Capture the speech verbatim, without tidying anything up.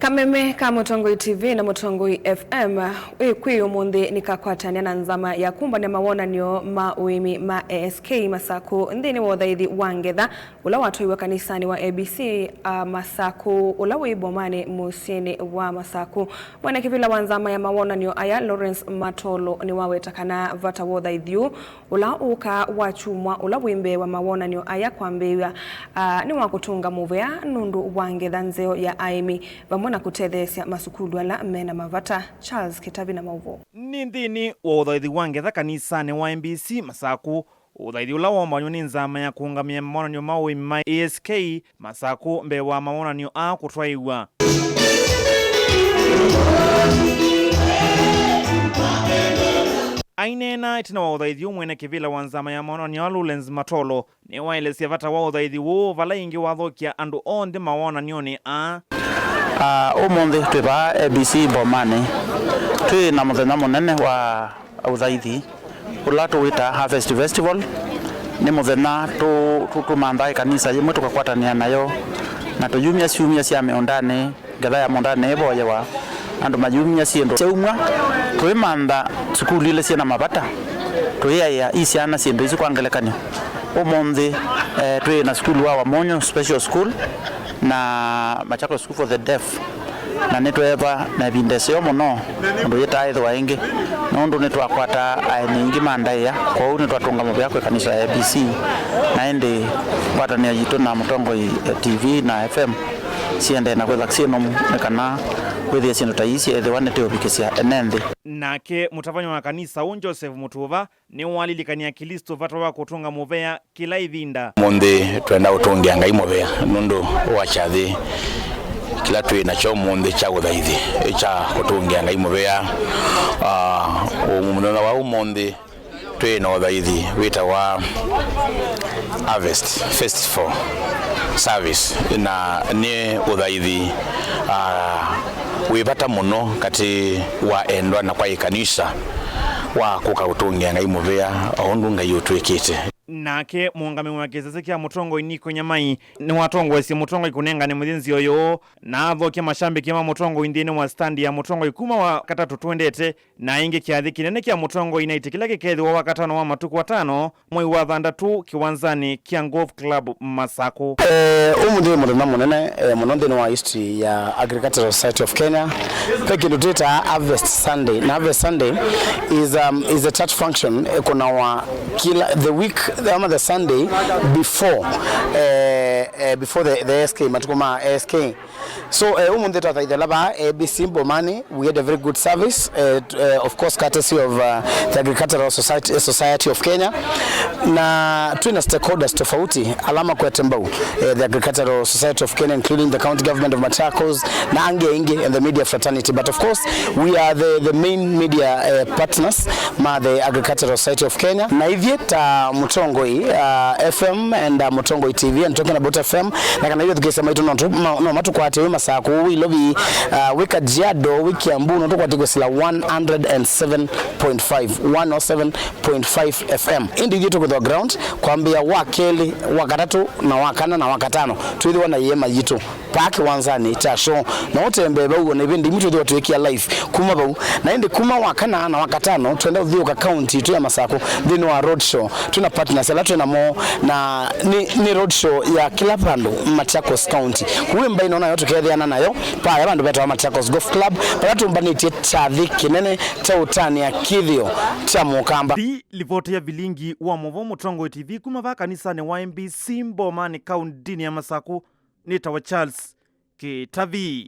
Kameme ka Mũtongoi T V na Mũtongoi F M wĩ kwĩ ũmũnthĩ nĩkakwatany'a na nzama ya kũmbany'a mawonany'o ma ũĩmi ma A S K Masakũ nthĩnĩ wa ũthaithi wa ngetha ũla watwaiwe kanisanĩ wa A B C, a, Masakũ, ũla wĩ Bomanĩ mũsyĩnĩ wa Masakũ. Mwene kĩvĩla wa nzama ya mawonany'o aya, Lawrence Matolo, nĩwaweta kana vata wa ũthaithi ũũ, ũla ũũkaa wakyumwa, ũla wĩ mbee wa mawonany'o aya kwambĩĩw'a, a, nĩ wa kũtũnga mũvea nũndũ wa ngetha nzeo ya aĩmi, vamwe na kũtetheesya masukulu ala mena mavata. Charles Kĩtavi na maũvoo. Nĩ nthĩnĩ wa ũthaithi wa ngetha kanisanĩ wa M B C Masakũ, ũthaithi ũla woombanywa nĩ nzama ya kũũngamĩa mawonany'o ma ũĩmi ma A S K Masakũ mbee wa mawonany'o aa kũtwaĩw'a. Aineena ĩtina wa ũthaithi ũũ, mwene kĩvĩla wa nzama ya mawonany'o aa, Lawrence Matolo, nĩwaelesya vata wa ũthaithi ũũ, vala ĩngĩ wathokya andũ onthe mawonany'onĩ aa. Ah, ũmũnthĩ twĩ vaa A B C Bomanĩ, twĩ na mũthenya mũnene wa ũthaithi ũla tũwĩtaa Harvest Festival. Nĩ mũthenya tũ-, tũ-, tũmanthaa ĩkanisa yĩmwe tũkakwatanĩa nayo, na tũyumya syumya sya mĩũndanĩ, ngetha ya mũũndanĩ ĩvoyewa, andũ mayumya syĩndũ syaumw'a, tũimantha sukulu ilĩ syĩ na mavata, tũiaĩa i syana syĩndũ isu. Kwa ngelekany'o, ũmũnthĩ, eh, twĩ na sukulu wa Wamonyo Special School na Machakos School for the Deaf, na nĩtweeva na ĩvinda ĩseo mũno ũndũ yĩtaaĩthĩwa ĩngĩ, nũndũ nĩtwakwata aeni aingĩ ma ndaĩa, kwoou nĩtwatũnga mũvea kwĩ kanisa ya A B C, na ĩndĩ ngwatanĩo yitũ na Mũtongoi, eh, T V na F M siendee na kwĩthwa syĩ nomu, nĩ kana wĩthĩe syĩndũ ta ii syeethĩwa nĩtũũvikĩsya ene nthĩ. Nake mũtavany'a wa kanisa ũũ, Joseph Mũtũva, nĩwalilikany'a Aklĩsto vata wa kũtũnga mũvea kĩla ĩvinda. Ũmũnthĩ twenda kũtũngĩa Ngai mũvea nũndũ wa kyathĩ kĩla twĩ nakyo ũmũnthĩ kya ũthaithi, kya kũtũngĩa Ngai mũvea. Ah, ũ-, mũthenya wa ũmũnthĩ twĩ na ũthaithi wĩtawa Harvest Festival Service, na nĩ ũthaithi, ah, wĩ vata mũno katĩ wa endwa na kwa ĩkanisa wa kũka kũtũngĩa Ngai mũvea o ũndũ Ngai ũtwĩkĩte. Nake mũũngamĩi wa kĩsese kya Mũtongoi Nico Nyamai nĩwatongoesye Mũtongoi kũnengane mũthĩ nzĩa ũyũ, na athokya mashambiki ma Mũtongoi nthĩnĩ wa stand ya Mũtongoi kuma Wakatatũ twendete, na ĩngĩ kyathĩ kĩnene kya Mũtongoi Night kĩla kĩkethĩwa Wakatano wa matukũ atano mwei wa thanthatũ kĩwanzanĩ kya Golf Club Masakũ. Eh, ũmũnthĩ nĩ mũthenya mũnene, eh, mũno nthĩnĩ wa history ya Agricultural Society of Kenya. Ve kĩndũ twĩtaa Harvest Sunday. Na Harvest Sunday is, um, is a church function, eh, ĩkũnawa kila, the week, ama the Sunday before, eh, eh, before the, the A S K, matukũ ma A S K. So, eh, ũmũnthĩ twathaithĩla vaa A B C Bomanĩ, we had a very good service, eh, t-, eh, of course, courtesy of, uh, the Agricultural Society, Society of Kenya. Na twĩ na stakeholders tofauti ala makwete mbau, eh, the Agricultural Society of Kenya, including the County Government of Machakos, na angĩ aingĩ, and the media fraternity. But of course, we are the, the main media, eh, partners ma the Agricultural Society of Kenya. Na ithyĩ ta Mũtongoi, uh, F M and, uh, Mũtongoi T V, and talking about F M, na kana ithyĩ athikĩĩsya maitũ no tũ-, ma-, no matũkwate wĩ Masakũ, wĩ Ilovi, uh, wĩ Kajiado, wĩ Kiambu, no tũkwate kwĩsĩla one hundred and seven point five, one oh seven point five F M. Ĩndĩ ithyĩ tũkwĩthwa ground kwambĩĩa wa kelĩ, wa katatũ, na wa kana, na wa katano, twĩthĩwa na ĩema yitũ paa kĩwanzanĩ kya show. Na ũtembee vau, ona ĩvĩndĩ imwe twĩthĩwa twĩkĩa live kuma vau. Na ĩndĩ kuma wa kana na wa katano, twenda ũthiũũka kaunti itũ ya Masakũ nthĩnĩ wa road show. Twĩ na partners ala twĩ namo, na nĩ, nĩ road show ya kĩla vandũ Machakos County. Kũu ĩmbaĩ nona yo tũkeethĩana nayo, paa ya vandũ vetawa Machakos Golf Club, vala tũmbanĩtye kyathĩ kĩnene kya ũtanĩa kĩthĩo kya Mũkamba. Nthĩ livoti ya vilingi wa mũvo Mũtongoi T V kuma va kanisanĩ wa M B C Mbomanĩ kaũntĩnĩ ya Masakũ. Nĩtawa Charles Kĩtavi.